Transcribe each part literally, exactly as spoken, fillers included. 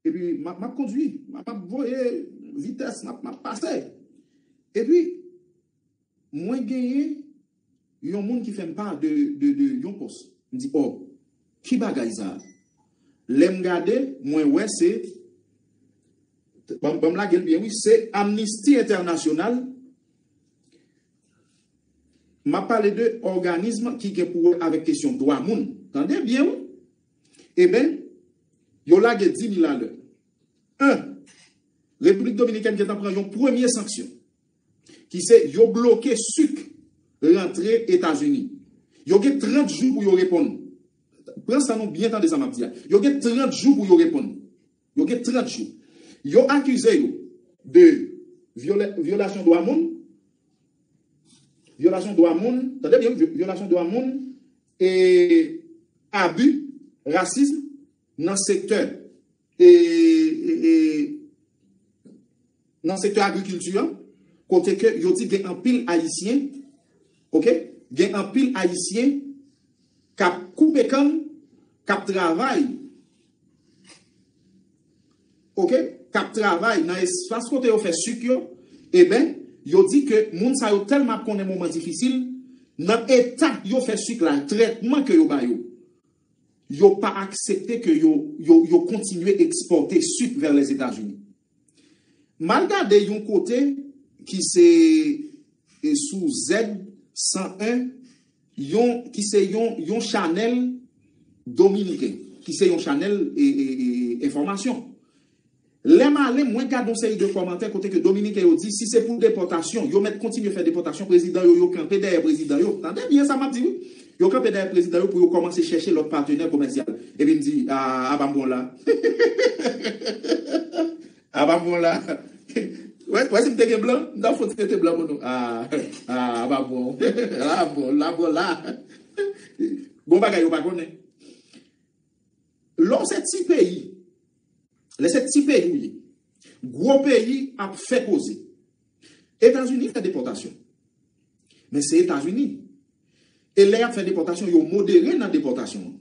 Epi m ap, m ap kondwi, m ap, m ap voye vitès, m ap, m ap pase. Epi, mwen genyen yon moun ki fè m pa de, de, de yon pòs. M di, oh, ki bagay sa? Lè m gade, mwen wè se, ban, ban m lage l byen, wi, se Amnesty International. M ap pale de òganism ki gen pou wè avèk kesyon dwa moun. Tande byen, wi. Eben, yo lage di mil alè. En, Repiblik Dominikèn gentan pran yon premye sanksyon, ki se yo bloke sik rantre Etazini. Yo gen trant jou pou yo reponn. Pran san nou byen tande sa m ap di a. Yo gen trant jou pou yo reponn. Yo gen trant jou. Yo akize yo de vyole-, vyolasyon dwa moun, vyolasyon dwa moun, tande byen, vyo-, vyolasyon dwa moun, e abi, rasism nan sektè, e, e, e, nan sektè agrikilti an, kote ke yo di gen anpil Ayisyen, oke, gen anpil Ayisyen k ap koupe kann, k ap travay, oke, k ap travay nan espas kote yo fè sik yo, eben, yo di ke moun sa yo tèlman ap konnen moman difisil, nan eta yo fè sik la, trètman ke yo ba yo, yo pa aksepte ke yo, yo, yo kontinye ekspòte sik vè Lèzetazini. M al gade yon kote ki se, e, sou Z san en, yon, ki se yon, yon chanèl dominiken, ki se yon chanèl, e, e, e, enfòmasyon. Lè m ale, mwen gade yon seri de kòmantè kote ke Dominiken yo di, si se pou depòtasyon, yo mèt kontinye fè depòtasyon, prezidan yo, yo kanpe dèyè prezidan yo. Tande byen sa m ap di, wi. Yo kanpe dèyè prezidan yo pou yo kòmanse chèche lòt patnè komèsyal. Epi m di, a, a pa m bon la. A pa m bon la. Wè, wè si m te gen blan, m t ap fouti mete blan pou nou. A, a, a pa m bon. A bon, la bon la. Bon bagay yo pa konnen. Lè w se ti peyi, lè se ti peyi w ye, gwo peyi ap fè koze. Etazini fè depòtasyon. Men se Etazini. E lè y ap fè depòtasyon, yo modere nan depòtasyon an.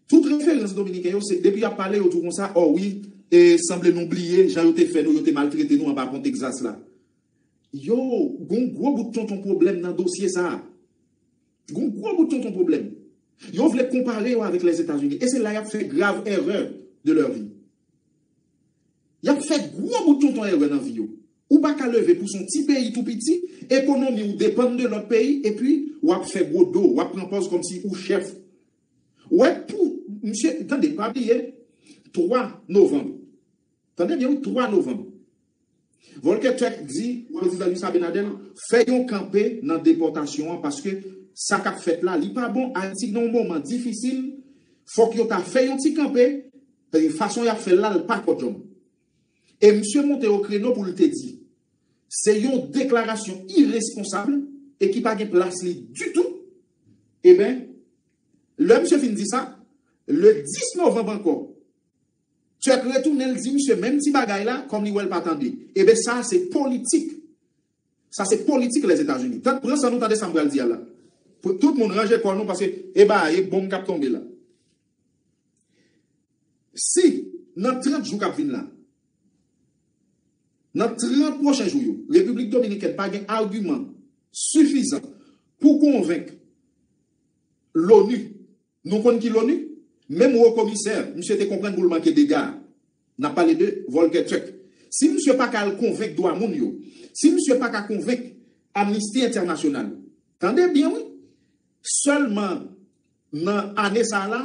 Tout referans dominiken yo, se depi y ap pale, yo di w konsa, o wi, e sanble nou bliye jan yo te fè nou, yo te maltrete nou anba pon Tegzas la. Yo, gon gwo bout tonton pwoblèm nan dosye sa a. Gon gwo bout tonton pwoblèm. Yo vle konpare yo avèk Lèzetazini. E se la y ap fè grav erè de leur vie. Y ap fè gwo bout tonton erè nan vi yo. Ou pa ka leve pou son ti peyi tou piti, ekonomi ou depann de lòt peyi, epi w ap fè gwo do, w ap pran pòz kòmsi ou chèf. Wè pou, misye, tande, pa bliye, twa novanm. Tande byen, wi, twa novanm. Volker Turk di prezidan Luis Abinader fè yon kanpe nan depòtasyon an paske sa k ap fèt la, li pa bon. Ayiti nan yon moman difisil, fòk yo ta fè yon ti kanpe, e fason y ap fè l la, l pa kòdjòm. E misye monte o kreno pou l te di, se yon deklarasyon iresponsab e ki pa gen plas li ditou. Eben, lè misye fin di sa, le dis novanm ankò, Turk retounen, l di misye menm ti bagay la, kòm li wè l pa tande. Eben, sa se politik. Sa se politik Lèzetazini. Tan, pran san nou tande sa m pral di a la. Pou tout moun ranje kò nou, paske e ba, e bonm k ap tonbe la. Si nan trant jou k ap vin la, nan trant pwochen jou yo, Repiblik Dominikèn pa gen agiman sifizan pou konvenk Loni, nou konn ki Loni? Menm wo komisè, misye te konprann pou l manke dega. N ap pale de Volker Turk. Si misye pa ka al konvenk dwa moun yo, si misye pa ka konvenk Amnesty International, tande byen, wi, sèlman nan ane sa a la,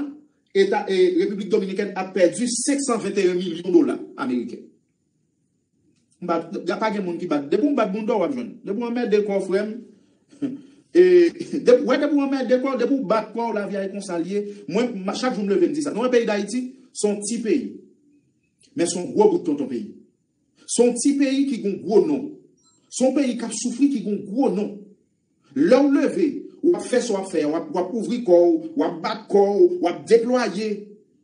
eta, e, Repiblik Dominikèn ap pèdi senk san venteyen milyon dola ameriken. M bat, pa gen moun ki bat. Depi w bat moun dò, w ap jwenn. Depi w anmède kò w, frè m, e, depi, wè, depi w anmède kò w, depi w bat kò w, lavi a e konsa l ye. Mwen, m, chak jou m leve, m di sa. Nou wè peyi Dayiti, se yon ti peyi. Men se yon gwo bout tonton peyi. Se yon ti peyi ki gen gwo non. Se yon peyi k ap soufri, ki gen gwo non. Lè w leve, w ap fè sa w ap fè a, w ap, w ap ouvri kò w, w ap bat kò w, w ap deplwaye,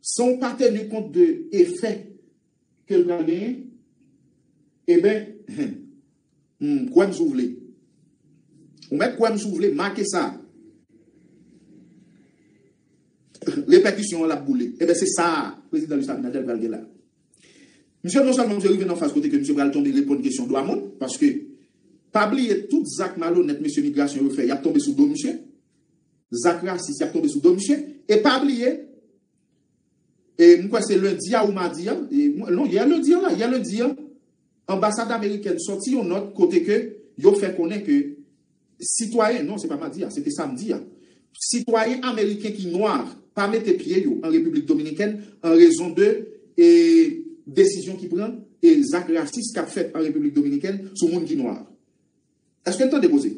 san w pa teni kont de efè ke l pral genyen, eben, hmm, kwè m si w vle. Ou mèt kwè m si w vle, make sa. Repèkisyon an l ap boule. Eben, se sa prezidan Luis Abinader pral gen la. Misye non sèlman misye rive nan faz kote ke misye pral tonbe reponn kesyon dwa moun, paske pa bliye tout zak malonèt mesye migrasyon yo fè, y ap tonbe sou do misye. Zak rasis, y ap tonbe sou do misye. E pa bliye, e m kwè se lendi a ou madi a, e, non, yè lendi a la, yè lendi a, anbasad amerikèn sòti yon nòt kote ke yo fè konnen ke sitwayen, non, se pa madi a, se te samdi a, sitwayen ameriken ki nwa pa mete pye yo an Repiblik Dominikèn an rezon de e, desizyon ki pran e zak rasis k ap fèt an Repiblik Dominikèn sou moun ki nwa. Èske n tande koze?